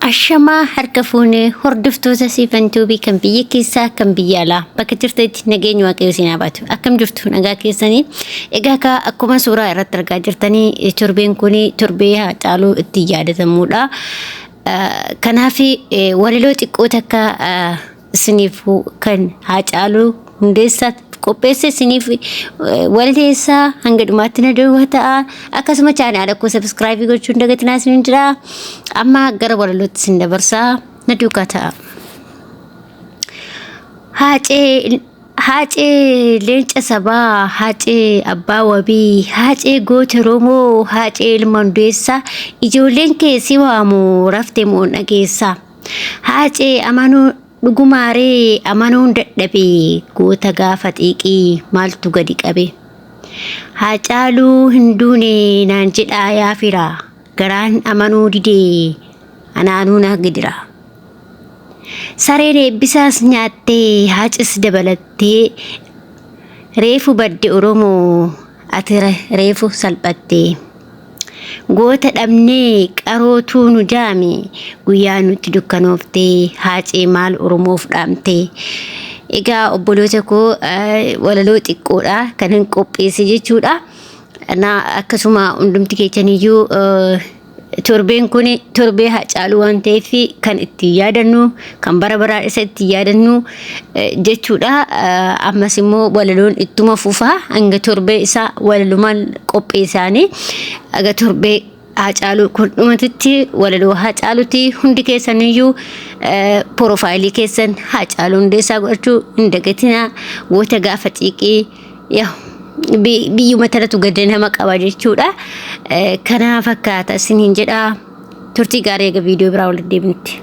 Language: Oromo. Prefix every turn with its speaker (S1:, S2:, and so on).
S1: Ashamaa harka fuunee hordoftoota Siifan Tuubii kan biyya keessaa kan biyya alaa bakka jirtanitti nageenyi waaqayyo isin haa baatu. Akkam jirtu nagaa keessanii? Egaa kaa akkuma suuraa irratti argaa jirtanii torbeen kun torbee Haacaaluu ittiin yaadatamuudha. Kanaaf walaloo xiqqoo takka isiniif kan Haacaaluu Hundeessaa qopheesse isiniif walaleessaa hanga dhumaatti na daawwataa. Akkasuma chaanaala koo sabiskiraayibii gochuun dagatinaa isiniin jira. Amma gara walalootti isin dabarsaa na duukaa ta'a. Haacee Haacee leenca sabaa, haacee abbaa wabii, haacee goota Oromoo, haacee ilma hundeessaa, ijoolleen kee si waamu rafte moo dhageessaa. Haacee amanuu dhugumaaree amanuun dadhabe goota gaafa xiiqii maaltu gadi qabe. Haacaaluu hin duune naan jedhaa yaa fira garaan amanuu didee anaanuu na gidira. Sareen eebbisaas nyaattee haacis dabalattee reefu badde Oromoo ati reefu salphattee. Goota dhabnee qarootuu nu jaame guyyaa nutti dukkanooftee haacee maal Oromoof dhaamtee. Egaa obboloota koo walaloo xiqqoodha kanan qopheesse jechuudha. Na akkasuma hundumti keessaniyyuu torbeen kun torbee Haacaaluu waan ta'eef kan ittiin yaadannu kan bara baraan isa ittiin yaadannu jechuudha. Ammas immoo walaloon ittuma fufa hanga torbee isaa walalumaan qophii isaanii hanga torbee Haacaaluu kun dhumatutti walaloo Haacaaluuti hundi keessaniyyuu porofaayilii keessan Haacaaluu Hundeessaa godhachuu hin dagatinaa goota gaafa xiiqii yaa biyyuma tanatu gad nama qaba jechuudha. Kana fakkaata isiniin jedha. Turtii gaarii eega viidiyoo biraa walitti deebinutti.